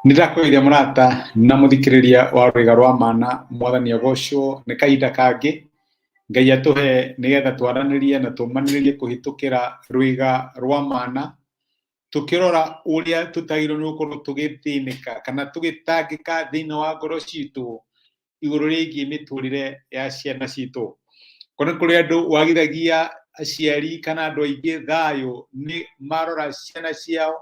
Nĩ ndakũgeithia mũrata na mũthikĩrĩria wa rwĩga rwa mana, mwathani agocwo nĩ kahinda kangĩ Ngai atũhe nĩgetha twaranĩrie na tũmanĩrĩrie kũhĩtũkĩra rwĩga rwa mana, tũkĩrora ũrĩa tũtagĩrĩirwo nĩ gũkorwo tũgĩthĩnĩka kana tũgĩtangĩka thĩinĩ wa ngoro citũ igũrũ rĩgiĩ mĩtũrĩre ya ciana citũ. Ko nĩ kũrĩ andũ wagithagia aciari kana andũ aingĩ thayũ nĩ marora ciana ciao,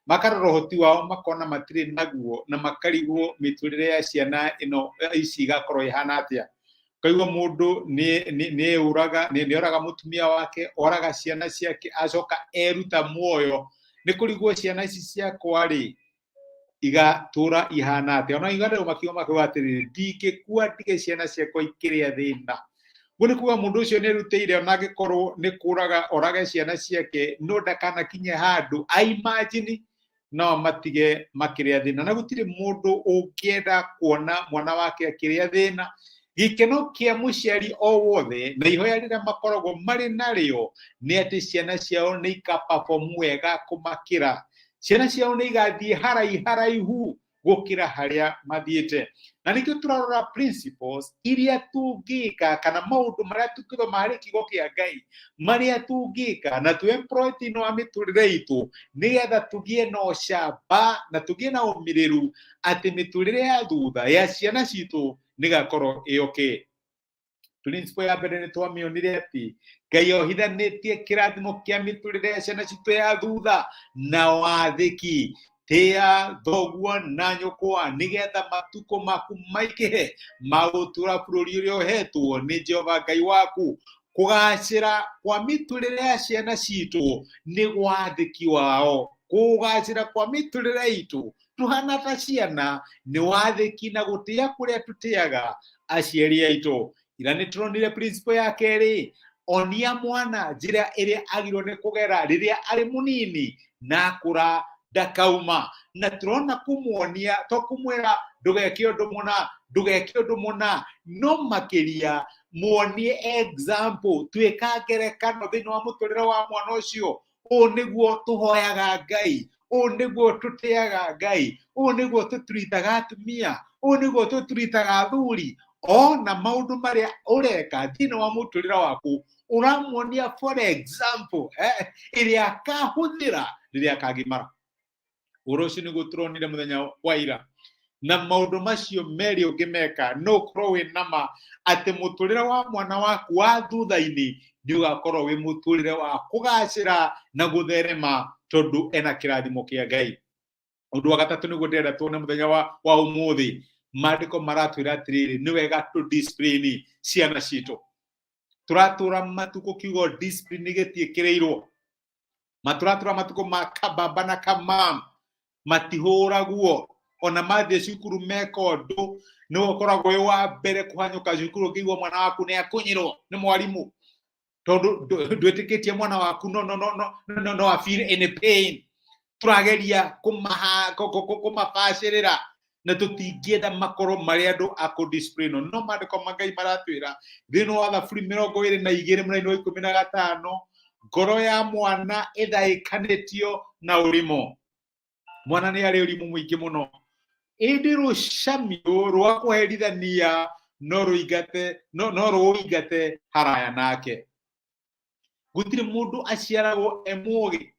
makarora ũhoti wao makona matirĩ naguo na makarigwo mĩtũrĩre ya ciana ĩno ici igakorwo ĩhana atĩa. Ũkaigua mũndũ nĩ oraga mũtumia wake, oraga ciana ciake, acoka eruta muoyo nĩ kũrigwo ciana ici ciakwa rĩ igatũra ihana atĩa. Ona iga makiuga makiuga atĩrĩrĩ, ndingĩkua ndige ciana ciakwa ikĩrĩa thĩna. Ũguo nĩ kuga mũndũ ũcio nĩ erutĩire ona angĩkorwo nĩ kũraga orage ciana ciake, no ndakanakinye handũ a imagine no matige makĩrĩa thĩna. Na gũtirĩ mũndũ ũngĩenda kuona mwana wake akĩrĩa thĩna. Gĩkeno kĩa mũciari o wothe na ihoya rĩrĩa makoragwo marĩ narĩo nĩ atĩ ciana ciao nĩ ika perform wega kũmakĩra. Ciana ciao nĩ igathiĩ haraiharaihu gũkĩra harĩa mathiĩte. Na nĩkĩo tũrarora principles iria tũngĩka kana maũndũ marĩa tũngĩthoma harĩ kiugo kĩa Ngai, marĩa tũngĩka na tũ employ thĩinĩ wa mĩtũrĩre itũ nĩgetha tũgĩe na ũcamba na tũgĩe na ũmĩrĩru atĩ mĩtũrĩre ya thutha ya ciana citũ nĩgakorwo ĩ okay. Principle ya mbere nĩ twamĩonire atĩ Ngai ohithanĩtie kĩrathimo kĩa mĩtũrĩre ya ciana citũ ya thutha na wathĩki. Tĩa thoguo na nyũkwa nĩgetha matukũ maku maingĩhe ma gũtũũra bũrũri ũrĩa ũhetwo nĩ Jehova Ngai waku. Kũgacĩra kwa mĩtũrĩre ya ciana citũ nĩ wathĩki wao. Kũgacĩra kwa mĩtũrĩre itũ tũhana ta ciana nĩ wathĩki na gũtĩa kũrĩa tũtĩaga aciari aitũ. Ira nĩ tũronire principle ya kerĩ, onia mwana njĩra ĩrĩa agĩrĩirwo nĩ kũgera rĩrĩa arĩ mũnini na akũra ndakauma. Na tũrona kũmuonia to kũmwĩra ndũgeke ũndũ mũna, ndũgeke ũndũ mũna, no makĩria muonie example, tuĩka ngerekano thĩinĩ wa mũtũrĩre wa mwana ũcio. Ũũ nĩguo tũhoyaga Ngai, ũũ nĩguo tũtĩaga Ngai, ũũ nĩguo tũturitaga atumia, ũũ nĩguo tũturitaga athuri. Ona maũndũ marĩa ũreka thĩinĩ wa mũtũrĩre waku ũramuonia for example, ĩrĩa akahũthĩra rĩrĩa akagimara. Ũhoro ũcio nĩguo tũronire mũthenya wa ira. Na maũndũ macio merĩ ũngĩmeka no ũkorwo wĩ nama atĩ mũtũrĩre wa mwana waku wa thutha-inĩ nĩ ũgakorwo wĩ mũtũrĩre wa kũgacĩra na gũtherema tondũ ena kĩrathimo kĩa Ngai. Ũndũ wa gatatũ nĩguo ndĩrenda tuone mũthenya wa ũmũthĩ, maandĩko maratwĩra atĩrĩrĩ, nĩ wega tũ discipline ciana citũ. Tũratũra matukũ kiugo discipline gĩtiĩkĩrĩirwo. Matũratũra matukũ ma kababa na kamam matihũragwo, ona mathiĩ cukuru meka ũndũ nĩwe ũkoragwo wĩ wa mbere kũhanyũka cukuru ũkĩigua mwana waku nĩ akunyirwo nĩ mwarimũ, tondũ ndwĩtĩkĩtie mwana waku no no no no no no feel any pain. Tũrageria kũmabacĩrĩra na tũtingĩenda makorwo marĩ andũ a kũ-discipline. No maandĩko ma Ngai maratwĩra thĩinĩ wa Thaburi 22 mũraini wa 15, ngoro ya mwana ĩthaĩkanĩtio na ũrimũ. Mwana nĩ arĩ ũrimũ mũingĩ mũno, ĩndĩ rũcamio rwa kũherithania no rũingate, no, no rũingate haraya nake. Gũtirĩ mũndũ aciaragwo e mũgĩ.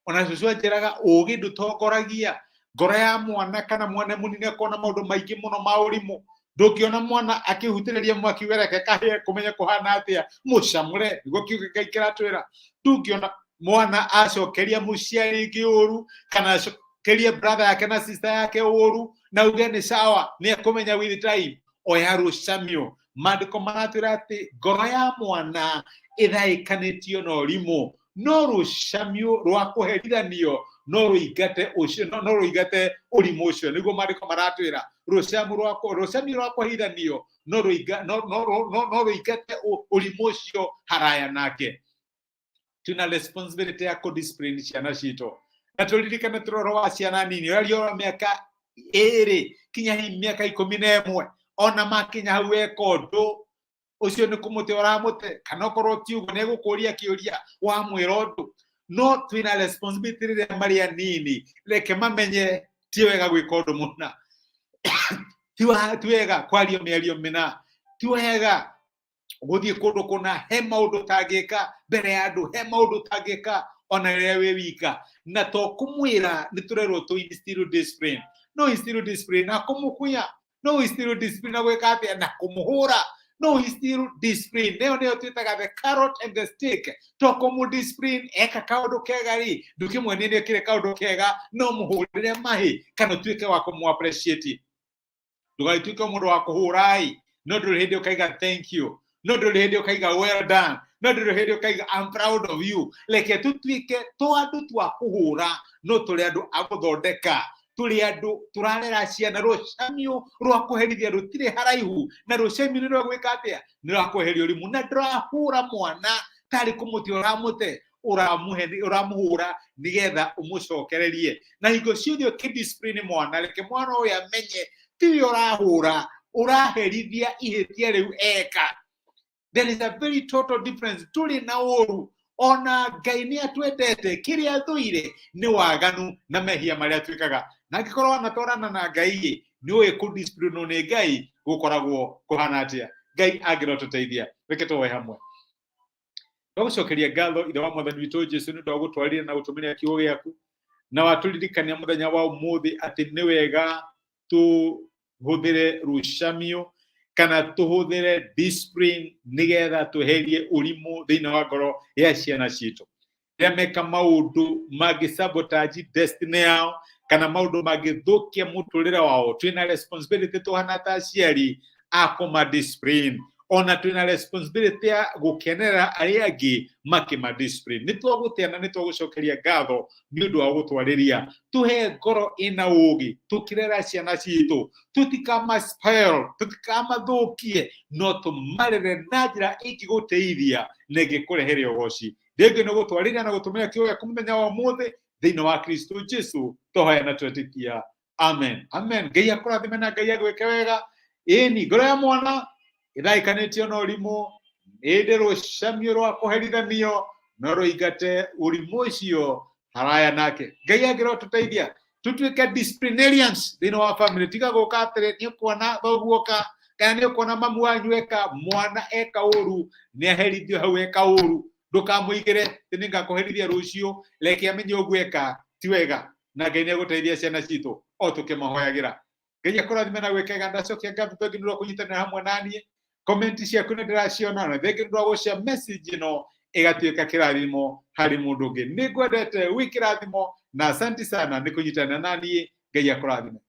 Ona cũcũ anjĩraga ũgĩ ndũtongoragia. Ngoro ya mwana kana mwana mũnini akona maũndũ maingĩ mũno ma ũrimũ. Ndũngĩona mwana akĩhutĩrĩria mwaki wereke kahĩe kũmenya kũhana atĩa, mũcamũre, nĩguo kiugo kĩa Ngai kĩratwĩra. Ndũngĩona mwana acokeria mũciari ũngĩ ũru kana acokerie brother yake na sister yake ũru na uge nĩ sawa, nĩ ekũmenya with time. Oya rũcamio. Maandĩko maratwĩra atĩ ngoro ya mwana ĩthaĩkanĩtio na ũrimũ, no rũcamio rwa kũherithanio no rũingate ũcio, no rũingate ũrimũ ũcio. Nĩguo maandĩko maratwĩra rũcamio rwa kũherithanio no rũinga, no, no, no, no rũingate ũrimũ ũcio haraya nake. Twĩna responsibility ya kũ-discipline ciana citũ, na tũririkane tũroro wa ciana nini ũrĩa wa mĩaka 2 kinya hihi mĩaka 11, ona makinya hau weka ũndũ ũcio nĩ kũmũte ũramũte, kana okorwo ti ũguo nĩ egũkũria kĩũria wamwĩra ũndũ. No twĩna responsibility rĩrĩa marĩ anini, reke mamenye Ti wega gwĩka ũndũ mũna, ti wega kwaria mĩario mĩna, ti wega gũthiĩ kũndũ kũna. He maũndũ ũtangĩka mbere ya andũ, he maũndũ ũtangĩka ona rĩrĩa wĩ wika. Na to kũmwĩra, nĩ tũrerwo tũ instill discipline. No instill discipline na kũmũkunya, no instill discipline na gwĩka atĩa, na kũmũhũra, no instill discipline nĩyo nĩyo twĩtaga the carrot and the stick. To kũmũ discipline eka kaũndũ kega rĩ, ndũkĩmuonie nĩ ekire kaũndũ kega, no mũhũrĩre mahĩ kana ũtuĩke wa kũmũ appreciate. Ndũgagĩtuĩke mũndũ wa kũhũra ĩ, no ndũrĩ hĩndĩ ũkaiga thank you, no ndũrĩ hĩndĩ ũkaiga well done, no ndũrĩ hĩndĩ ũkaiga I'm proud of you. Reke tũtuĩke to andũ twa kũhũra, no tũrĩ andũ a gũthondeka, tũrĩ andũ tũrarera ciana. Rũcamio rwa kũherithia rũtirĩ haraihu na rũcamio nĩ rwa gwĩka atĩa? Nĩ rwa kweheria ũrimũ. Na ndũrahũra mwana tarĩ kũmũte ũramũte, ũramũhe, ũramũhũra nĩgetha ũmũcokererie. Na hingo ciothe ũkĩdiscipline mwana, reke mwana ũyũ amenye tiwe ũrahũra, ũraherithia ihĩtia rĩu eka. There is a very total difference. Tũrĩ na ũru, ona Ngai nĩ atwendete, kĩrĩa athũire nĩ waganu na mehia marĩa twĩkaga. Na angĩkorwo wanatwarana na Ngai ĩ, nĩ ũĩ kũdisciplinwo nĩ Ngai gũkoragwo kũhana atĩa. Ngai angĩrotũteithia. Reke tũhoe hamwe. Twagũcokeria ngatho, Ithe wa Mwathani witũ Jesu, nĩ ũndũ wa gũtwarĩra na gũtũmĩra kiugo gĩaku, na watũririkania mũthenya wa ũmũthĩ atĩ nĩ wega tũhũthĩre rũcamio kana tũhũthĩre discipline nĩgetha tweherie ũrimũ thĩinĩ wa ngoro ya ciana citũ. Rĩrĩa meka maũndũ mangĩ sabotage destiny yao kana maũndũ mangĩthũkia mũtũrĩre wao, twĩna responsibility tũhana ta aciari a kũma discipline. Ona twĩna responsibility ya gũkenerera arĩa angĩ makĩma discipline. Nĩ twagũtĩa na nĩ twagũcokeria ngatho nĩ ũndũ wa gũtwarĩria. Tũhe ngoro ĩna ũgĩ tũkĩrera ciana citũ, tũtikama spoil, tũtikamathũkie, no tũmarere na njĩra ĩngĩgũteithia na ĩngĩkũrehere ũgoci. Rĩngĩ nĩ gũtwarĩria na gũtũmĩra kiugo gĩaku mũthenya wa ũmũthĩ thĩinĩ wa Kristo Jesu tũhoya na twetĩkia, amen, amen. Ngai akũrathime na Ngai agwĩke wega. Ĩni ngoro ya mwana ĩthaĩkanĩtio na ũrimũ, ĩndĩ rũcamio rwa kũherithanio no rũingate ũrimũ ũcio haraya nake. Ngai angĩrotũteithia tũtuĩke disciplinarians thĩinĩ wa family. Tiga gũka atĩrĩ, nĩ ũkuona thoguo ka kana nĩ ũkuona mamu wanyu eka. Mwana eka ũru nĩ aherithio hau eka ũru. Ndũkamũigĩre atĩ nĩ ngakũherithia rũciũ. Reke amenye ũguo eka ti wega. Na Ngai nĩ egũteithia ciana citũ o tũkĩmahoyagĩra. Ngai akũrathime na gwĩkega. Ndacokia ngatho, thengi nĩ ũndũ wa kũnyitanĩra hamwe naniĩ. Comment ciaku nĩ ndĩraciona, na thengi nĩ ũndũ wa gũcia message ĩno ĩgatuĩka kĩrathimo harĩ mũndũ ũngĩ. Nĩ ngwendete, wĩ kĩrathimo, na asanti sana nĩ kũnyitanĩra naniĩ. Ngai akũrathime.